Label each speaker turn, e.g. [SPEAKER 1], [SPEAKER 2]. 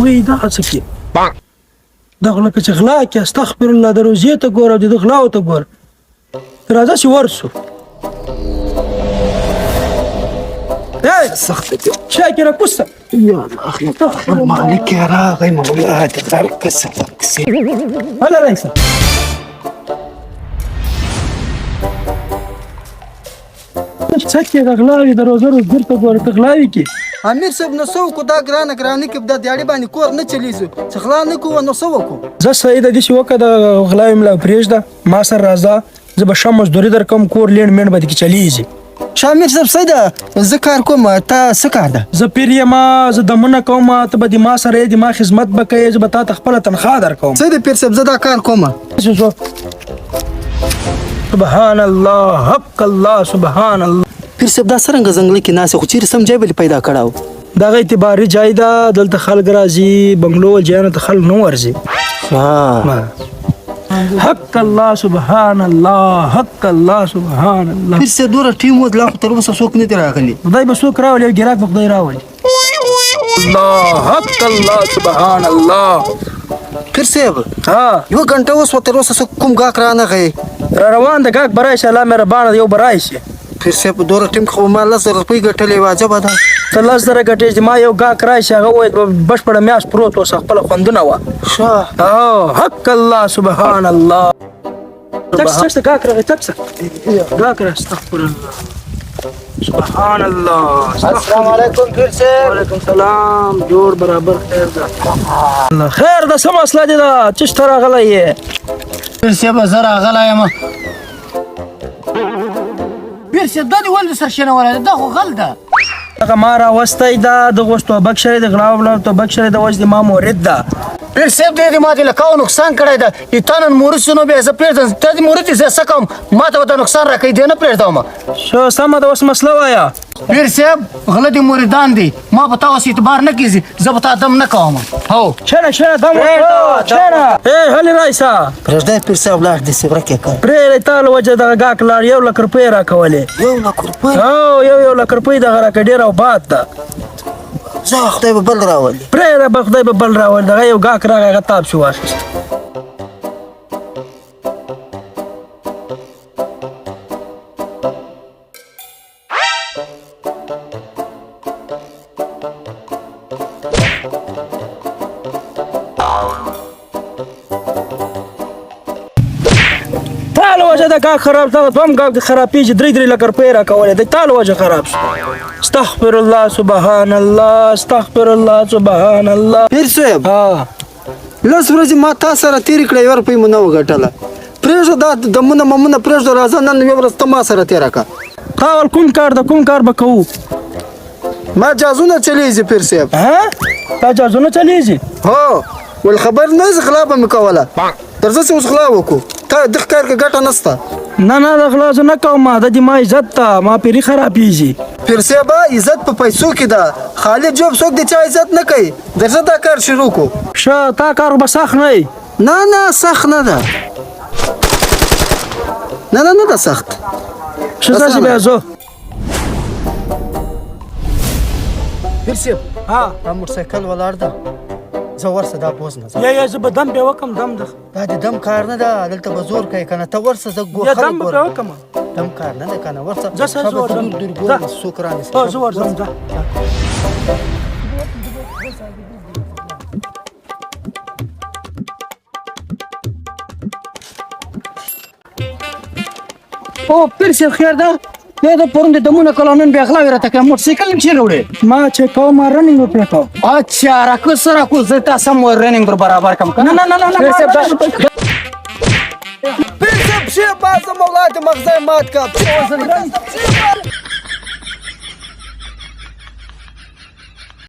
[SPEAKER 1] وای دا څه کې دغه لکه چې غلا کې، استغفر الله، د روزې ته ګوره او د غلاو ته ګوره. راځه چې ورسو.
[SPEAKER 2] سخت دی.
[SPEAKER 1] چا کې راکوسه.
[SPEAKER 2] یا الله، مالک راغی، مولا دې غرق شه.
[SPEAKER 1] هله رئیسه. څه کې د غلاوې د روزه روز درته ګوره، ته غلاوې کې.
[SPEAKER 3] امیر صاحب، نو څه وکړو؟ دا ګرانه ګراني کې دا دیاړي باندې کور نه چلیږي. چې غلا نه کوو نو څه وکړو؟
[SPEAKER 1] زه صحیح ده، داسې وکړه، د غلاوې ملا پرېږده، ما سره راځه، زه به ښه مزدوري درکوم، کور لېڼ مېڼ به دې چلیږي.
[SPEAKER 3] ښه امیر صاحب، صحیح ده، زه کار کوم. تا څه کار ده؟
[SPEAKER 1] زه پیر یم، زه دمونه کوم، ته به د ما سره یې، د ما خدمت به کوې، زه به تا ته خپله تنخوا درکوم.
[SPEAKER 3] صحیح ده پیر صاحب، زه دا کار کوم.
[SPEAKER 1] سبحان الله، حق الله، سبحان الله.
[SPEAKER 3] پیر صاحب، دا څرنګه ځنګله کې ناست؟ خو چیرې سم ځای به پیدا کړاو؟
[SPEAKER 1] دغه اعتباري ځای ده، دلته خلک راځي، بنګلو ځایونو ته خلک نه ورځي. حق الله، سبحان الله، حق الله، سبحان الله.
[SPEAKER 3] پیر صاحب، دوره ټیم و، لا خو تر اوسه څوک نه دی راغلی.
[SPEAKER 1] خدای به څوک راولي، یو ګراک به خدای راولي. الله، حق الله، سبحان الله.
[SPEAKER 3] پیر صاحب،
[SPEAKER 1] ها.
[SPEAKER 3] یو ګنټه وسوه، تر اوسه څوک کوم ګاک رانغی.
[SPEAKER 1] را روان د ګاک به راشي، الله مهربانه دی، یو به راشي.
[SPEAKER 3] پیر صاحب، دوره ټیم کې خو ما 10,000 روپۍ ګټلې وه، عجبه ده.
[SPEAKER 1] ته 10,000 ګټې چې ما یو ګاک راشي، هغه وایي بشپړه میاشت پروت اوسه، خپله خوندونه وه.
[SPEAKER 3] ښه.
[SPEAKER 1] حق الله، سبحان الله. چک چک، ګاک راغی، چک څه ګاک راغی. استغفر الله، سبحان الله.
[SPEAKER 3] السلام علیکم پیر صاحب.
[SPEAKER 1] وعلیکم سلام، جوړ برابر، خیر ده، الله خیر ده. څه مسله دې ده؟ چې ته راغلی یې؟
[SPEAKER 4] پیر صاحب، زه راغلی یم. پیر صاحب، دا دې ولې سر شنولی؟ دا خو غل ده.
[SPEAKER 1] هغه ما راوستی ده، د غوښ توبک شری، د غلا ولا توبک شری، د وجه د ما مورد ده.
[SPEAKER 4] پیر صاحب، دې ما دې لکاو نقصان کړی ده. تا نن مورد شو، نو بیا زه پرېږدم؟ ته دې مورد یې، زه څه کوم؟ ما ته به دا نقصان راکوي، دې نه پرېږدم.
[SPEAKER 1] شو، سمه ده، اوس مسله وایه.
[SPEAKER 4] پیر صاحب، غله دې مریدان دي، ما په تا اوس اعتبار نه کېږي، زه به تا دم نه کوم. هو.
[SPEAKER 1] چېنه چېنه، دم وکړه، چېنه. ای هلې رایسه.
[SPEAKER 3] پرېږده پیر صاحب، لاړ دې سي، ورک یې کړ.
[SPEAKER 1] پرېږده، تا له وجه دغه ګاک لاړ، 1 لک روپۍ راکولې.
[SPEAKER 3] 1 لک روپۍ؟
[SPEAKER 1] هو، یو لک روپۍ دغه راکړه، ډېره اوباد ده.
[SPEAKER 3] زه خدای به بل راولي.
[SPEAKER 1] پرېږده به، خدای به بل راولي. دغه یو ګاک راغی، هغه تاب شو واخیست. تا له وجه د ګاک خراب، دغه دوم ګاک د خرابېږي، 3 3 لک روپۍ راکولې، د تا له وجه خراب شو. استغفر الله، سبحان الله، استغفر الله، سبحان الله.
[SPEAKER 3] پیر صاحب،
[SPEAKER 1] ها.
[SPEAKER 3] 10 ورځې ما تا سره تېرې کړې، یوه روپۍ مو نه وګټله. پرېږده دا دمونه ممونه، پرېږده، راځه نن یوه ورځ ته ما سره تېره کړه.
[SPEAKER 1] تا ول کوم کار ده؟ کوم کار به کوو؟
[SPEAKER 3] ما جازونه چلیږي پیر صاحب.
[SPEAKER 1] ها، تا جازونه چلیږي؟
[SPEAKER 3] هو، ول خبر نه یې، غلا به مې کوله. درځه چې اوس غلا وکړو، تا دغه کار کې ګټه نسته.
[SPEAKER 1] نه نه، د غلا زه نه کوم، دا دې ما عزت ته، ما پیری خرابېږي.
[SPEAKER 3] پیر صاحب، عزت په پیسو کې ده، خالي جوب څوک د چا عزت نه کوي. درځه دا کار شروع کو.
[SPEAKER 1] ښه، تا کار به سخت نه وي؟
[SPEAKER 3] نه نه، سخت نه ده، نه نه، نه ده سخت.
[SPEAKER 1] ښه، ځه چې بیا ځو.
[SPEAKER 3] پیر صاحب.
[SPEAKER 1] ها.
[SPEAKER 3] دا موټرسایکل ولاړ ده، زه ورسه دا بوزنه ځه.
[SPEAKER 1] یا یا، زه به دم پې وکم، دم ده.
[SPEAKER 3] دا د دم کار نه ده، دلته به زور کوي کنه. ته ورسه، زه ګو
[SPEAKER 1] یا
[SPEAKER 3] خلک
[SPEAKER 1] دم به پې
[SPEAKER 3] ګورم.
[SPEAKER 1] وکم.
[SPEAKER 3] دم کار نه ده کنه، ورسه.
[SPEAKER 1] ځه، ځه،
[SPEAKER 3] ښه
[SPEAKER 1] زه
[SPEAKER 3] به
[SPEAKER 1] ورځم.
[SPEAKER 3] دور دور
[SPEAKER 1] ځه.
[SPEAKER 3] ګورم څوک رانیسي.
[SPEAKER 1] هو، زه ورځم، ځه.
[SPEAKER 4] او پیر صاحب، خیر ده؟ بیا د پرون د دمونه کله، نن بیا غلاوې راته کوې. موټرسایکل هم چیرې وړې؟
[SPEAKER 1] ما چې کوم رننګ پرې کوم.
[SPEAKER 4] اچھا، راکو سره راکو، زه تا سم رننګ در برابر کم.
[SPEAKER 1] نه نه نه نه.
[SPEAKER 4] پیر صاحب، دا
[SPEAKER 3] پیر صاحب، پښې باسه، مولا دې مغزی مات کا. پښې.